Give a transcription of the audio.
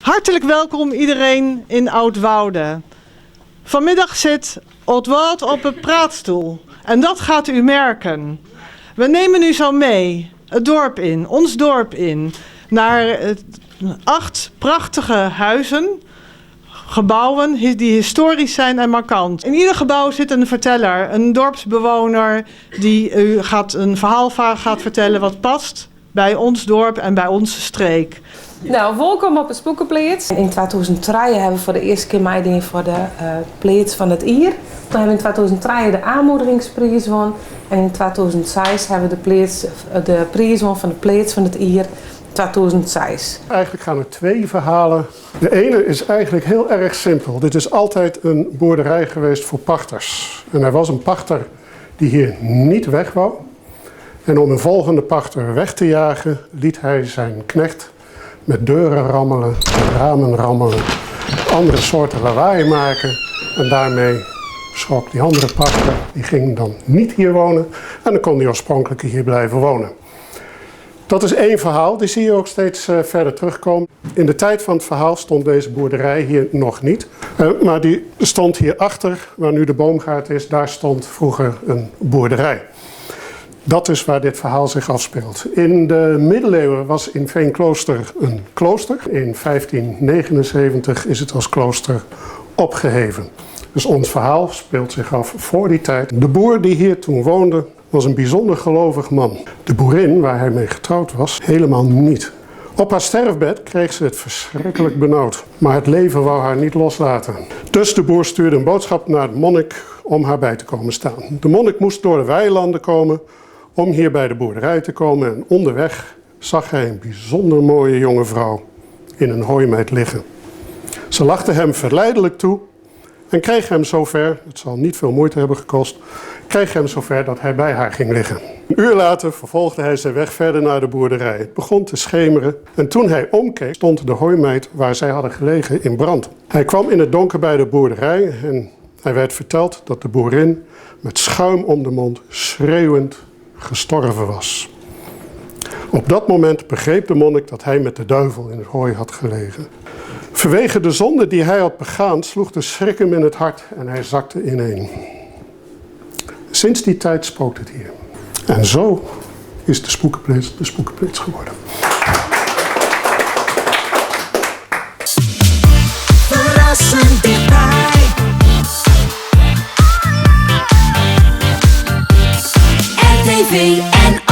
Hartelijk welkom iedereen in Oudwoude. Vanmiddag zit Oldwâld op een praatstoel. En dat gaat u merken. We nemen u zo mee het dorp in, ons dorp in, naar acht prachtige huizen, gebouwen die historisch zijn en markant. In ieder gebouw zit een verteller, een dorpsbewoner die u gaat een verhaal gaat vertellen wat past bij ons dorp en bij onze streek. Nou, wolkom op de Spoekepleats. Yn 2003 hawwe we foar de earste kear meidien foar de Pleats fan it Jier. Toen hawwe we yn 2003 de Aanmoedigingspriis wûn en yn 2006 hawwe we de pleats, de priis wûn fan de Pleats fan it Jier 2006. Eigenlijk gaan er twee verhalen. De ene is eigenlijk heel erg simpel. Dit is altijd een boerderij geweest voor pachters. En er was een pachter die hier niet weg wou. En om een volgende pachter weg te jagen, liet hij zijn knecht met deuren rammelen, ramen rammelen, andere soorten lawaai maken. En daarmee schrok die andere pachter, die ging dan niet hier wonen. En dan kon die oorspronkelijke hier blijven wonen. Dat is één verhaal, die zie je ook steeds eh, verder terugkomen. In de tijd van het verhaal stond deze boerderij hier nog niet. Eh, maar die stond hier achter, waar nu de boomgaard is, daar stond vroeger een boerderij. Dat is waar dit verhaal zich afspeelt. In de middeleeuwen was in Veenklooster een klooster. In 1579 is het als klooster opgeheven. Dus ons verhaal speelt zich af voor die tijd. De boer die hier toen woonde was een bijzonder gelovig man. De boerin waar hij mee getrouwd was, helemaal niet. Op haar sterfbed kreeg ze het verschrikkelijk benauwd, maar het leven wou haar niet loslaten. Dus de boer stuurde een boodschap naar de monnik om haar bij te komen staan. De monnik moest door de weilanden komen om hier bij de boerderij te komen en onderweg zag hij een bijzonder mooie jonge vrouw in een hooimeid liggen. Ze lachte hem verleidelijk toe en kreeg hem zover, het zal niet veel moeite hebben gekost, kreeg hem zover dat hij bij haar ging liggen. Een uur later vervolgde hij zijn weg verder naar de boerderij. Het begon te schemeren en toen hij omkeek stond de hooimeid waar zij hadden gelegen in brand. Hij kwam in het donker bij de boerderij en hij werd verteld dat de boerin met schuim om de mond schreeuwend gestorven was. Op dat moment begreep de monnik dat hij met de duivel in het hooi had gelegen. Vanwege de zonde die hij had begaan, sloeg de schrik hem in het hart en hij zakte ineen. Sinds die tijd spookt het hier. En zo is de Spoekenpleats de Spoekenpleats geworden. Verrassend dichtbij. RTV NL.